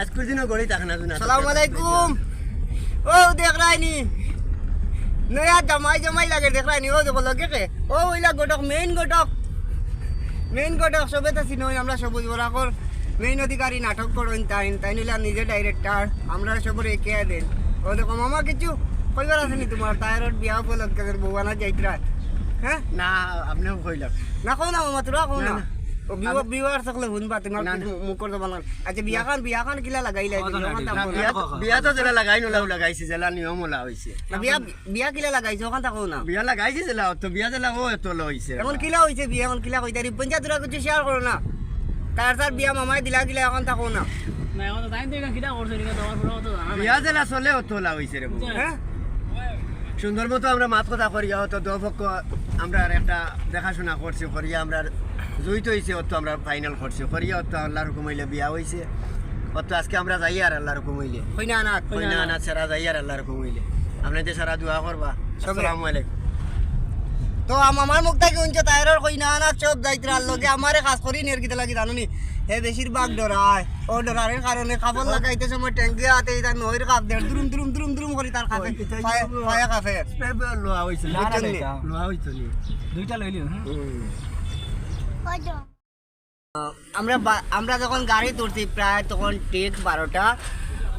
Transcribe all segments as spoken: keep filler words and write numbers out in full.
আজকুর দিনও গড়ি থাকে না, না। সালাম আলাইকুম। ও দেখরায়নি, নয়া জামাই জামাই লাগে দেখরায়নি। ও দেখো লগে কে, ও অইলা ঘটক, মেইন ঘটক, মেইন ঘটক। সবে তো চিনইন, আমরা সবুজ বরাকর মেইন অধিকারী নাটক করইন তাইন, তাইন অইলা নিজে ডাইরেক্টর, আমরা সবরে একে দেন। ও দেখো মামা, কিছু কইবার আছে নি তোমার? তাইর বিয়া উপলক্ষে বউ আনা যাইতরা, হ্যাঁ? না, আপনিও কইলাম। না, কও না মামা, তোরা কও না, না। না। ও ভিউ-, আমি ভিউয়ার সকলে হুনবা তোমার না, না। মুখর জবান। আচ্ছা, বিয়া খান, বিয়া খান কিলা লাগাইলা? ও, তো বিয়া না, খান না, তাকো না। বিয়া তো, বিয়া তো যেলা লাগাইন, ওলাউ লাগাইছি, যেলা নিয়ম ওলা অইছে। না, বিয়া, বিয়া কিলা লাগাইছো, ওখান তাকো না। বিয়া লাগাইছি যেলা, তো বিয়া যেলা ও এত ওলা অইছে। এখন কিলা অইছে বিয়া, এখন কিলা কইতা রিপন যা, তোরা কিছু শেয়ার করো না। তার তার বিয়া মামায় দিলা কিলা, এখন তাকো না। না, এখন তো তাইন তো এটা কিটা করছে, এটা তো আমার পুরো তো জানা নাই। বিয়া যেলা চলে, অত ওলা অইছে রে বাবু। হ্যাঁ? সুন্দর মতো আমরা মাত কথা করিয়া, অত দুপক্ষ আমরা আর একটা দেখাশোনা করছি, করিয়া আমরা জুইত অইছে, অত আমরা ফাইনাল করছি, করিয়া অত আল্লাহর হুকুম অইলে বিয়া অইছে, অত আজকে আমরা যাই আর আল্লাহর হুকুম অইলে। কইনা আনাত। কইনা আনাত সারা যাই আর আল্লাহর হুকুম অইলে। আপনাইনতে সারা দোয়া করবা। সবে। আসসালামু আলাইকুম। তো আম-, আমার মুখ থাকি হুনছো তাইরর কইনা আনাত সব যাইতরা, আর লগে আমারে খাছ করি নের কিতা লাগি জানো নি? হে বেশিরভাগ ডরায়। ও ডরারের কারণে কাপড় লাগাইতে সময় ট্যাঙ্কি হাতে ইতা নইর কাপ দের দুরুম দুরুম দুরুম দুরুম করি তার কাপে। ও, ইতা পায়ে, ইতা পায়ে কাপে। স্প্রে বল লোয়া অইছে। না, না, বুঝছেন নি? এটা। লোয়া অইছে নি। দুইটা লইলি, হ্যাঁ? হুম। আমরা বা-, আমরা যখন গাড়ি তুলছি প্রায় তখন ঠিক বারোটা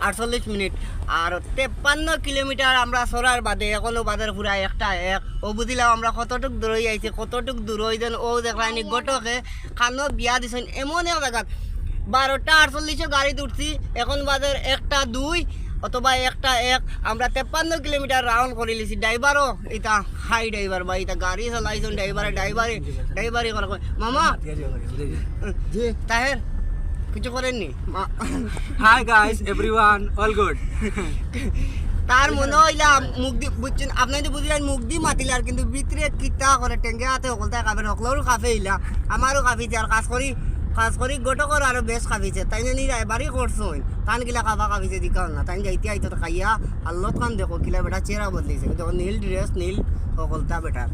আটচল্লিশ মিনিট। আর তেপ্পান্ন কিলোমিটার আমরা চলার বাদে এখনো বাজার পুরা একটা এক। ও বুঝিলাম আমরা কতটুক দূরই আইছি, কতটুক দূরই যেন ও দেখলায়নি ঘটকে কানো বিয়া দিছইন এমন এক জাগাত। বারোটা আটচল্লিশে গাড়ি তুলছি, এখন বাজার একটা দুই অথবা একটা এক। আমরা তেপ্পান্ন কিলোমিটার রাউন্ড করি লিছি। ড্রাইভারও ইতা হাই ড্রাইভার বা ইতা গাড়ি চালাইছইন ড্রাইভারে, ড্রাইভারে, ড্রাইভারি করে কয়, "মামা।" জি। তাহের কিছু করেননি। মা-, Hi guys, everyone, all good. তার মনে অইলা মুখ দি, বুঝছেন, আপনাইনতে বুঝিলাইন মুখ দি মাতিলার, কিন্তু ভিতরে কিতা করে টেঙ্গে হাতে হকলতায় কাপের, হকলর কাপে ইলা, আমারও কাপিছে, আর খাছ করি, খাছ করি ঘটকর আরো বেশ কাপিছে। তাইন জানি রায়বারি করছইন, তান কিলা কাপা কাপিছে দিকাও না, তাইন যাইতে আইতে তো খাইয়া হালত খান দেখো, কিলা বেটা চেহারা বদলাইছে, দেখো নীল ড্রেস, নীল হকলতা বেটার।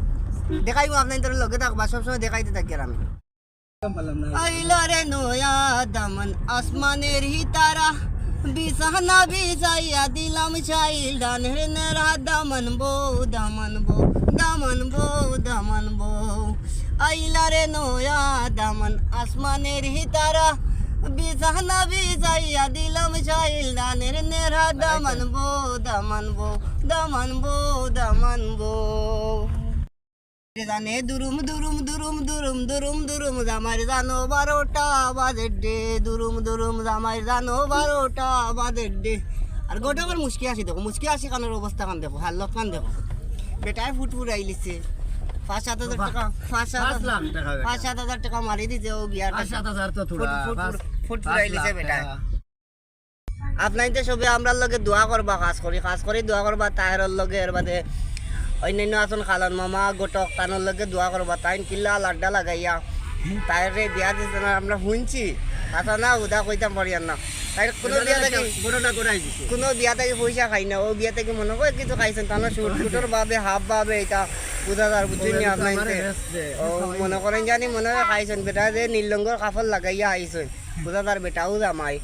দেখাইমু আপনাইনতর লগে থাকবা, সবসময় দেখাইতে থাকি আর আমি। আইলা রে নয়া দামান আসমানের হিতারা, বিছানা বিছাইয়া দিলাম শাইল ডানের নেরা দামান বউ, দামান বউ, দামান বউ, দামান বউ। আইলা রে নয়া দামান আসমানের হিতারা, বিছানা বিছাইয়া দিলাম শাইল ডানের নেরা দামান বউ, দামান বউ, দামান বউ, দামান বউ। জানে দুরুম দুরুম দুরুম দুরুম দুরুম দুরুম জামাইর জানো বারোটা বাজে ডে, দুরুম দুরুম জামাইর জানো বারোটা বাজে ডে। আর ঘটকর মুশকি আছি দেখো, মুশকি আছি কানোর অবস্থা খান দেখো, হালত খান দেখো। বেটায় ফুট ফুরাইলিছে। পাঁচ সাত হাজার বাবা, টাকা, পাঁচ সাত পাঁচ হাজার, লাখ টাকা বেটা। পাঁচ সাত হাজার টাকা মারি দিছে ও বিয়ার পাঁচ সাত হাজার তো ফুট, থোড়া, ফুট, পাঁচ, ফুট পাঁচ ফুরাইলিছে লাখ বেটায়। টাকা। আপনাইনতে সবে আমরার লগে দোয়া করবা, খাছ করি, খাছ করি দোয়া করবা তাহেরর লগে, এর বাদে অন্যান্য আছইন খালান মামা, ঘটক, তানর লগে দোয়া করবা। তাইন কিলা লাড্ডা লাগাইয়া তাহেররে বিয়া দিছে না, আমরা হুনছি, হাছা না হুদা কইতাম পারি আর না। তাইন কোনো বিয়া থাকি, ঘটনা ঘটাই দিছে। কোনো বিয়া থাকি পয়সা খাই না, ও বিয়া থাকি মনে করে কিছু খাইছইন, তানর সুট কুটর বাবে, হাব বাবে, ইতা বুঝা যার, বুঝছইন নি আপনাইনতে? ও মনে করেন জানি মনে করে খাইছইন, বেটা যে নীল রঙর কাপড় লাগাইয়া আইছইন, বুঝা যার বেটাও জামাই।